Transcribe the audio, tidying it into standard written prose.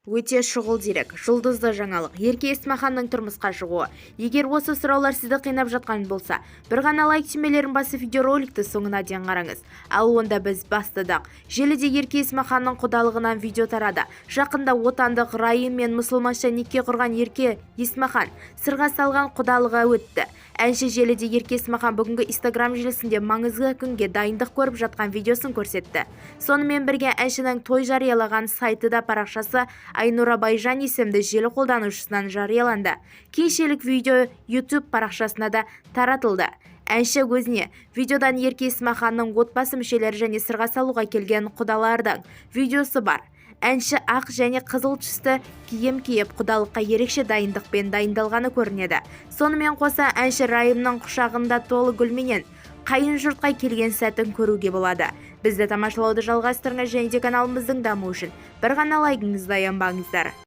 Өте шұғыл дерек, жұлдызды жаңалық: Ерке Есмаханның тұрмысқа шығуы. Егер осы сұраулар сізді қинап жатқан болса, бір ғана лайк түймелерін басып, видеороликті соңына дейін қараңыз. Ал онда біз бастадық. Желіде Ерке Есмаханның құдалығынан видео тарады. Жақында отандық Райым мен мұсылманша неке құрған Ерке Есмахан сырға салған құдалығы өтті. Әнші желіде Ерке Есмахан бүгінгі Инстаграм желісінде маңызды күнге дайындық көріп жатқан видеосын көрсетті. Сонымен бірге әншінің той жариялаған сайты да парақшасы Айнура Байжан есімді желі қолданушысынан жарияланды. Кейіншелік видео YouTube парақшасына да таратылды. Әнші өзіне видеодан Ерке Есмаханның отбасы мүшелері және сырға салуға келген құдалардың видеосы бар. Әнші ақ және қызыл түсті киім киіп, құдалыққа ерекше дайындықпен дайындалғаны көрінеді. Сонымен қоса әнші Райымның құшағында толы гүлменен қайын жұртқа келген сәтін көруге болады. Бізді тамашалауды жалғастырыңыз және де каналымыздың дамуы үшін бір ғана лайкіңізді аянбаңыздар.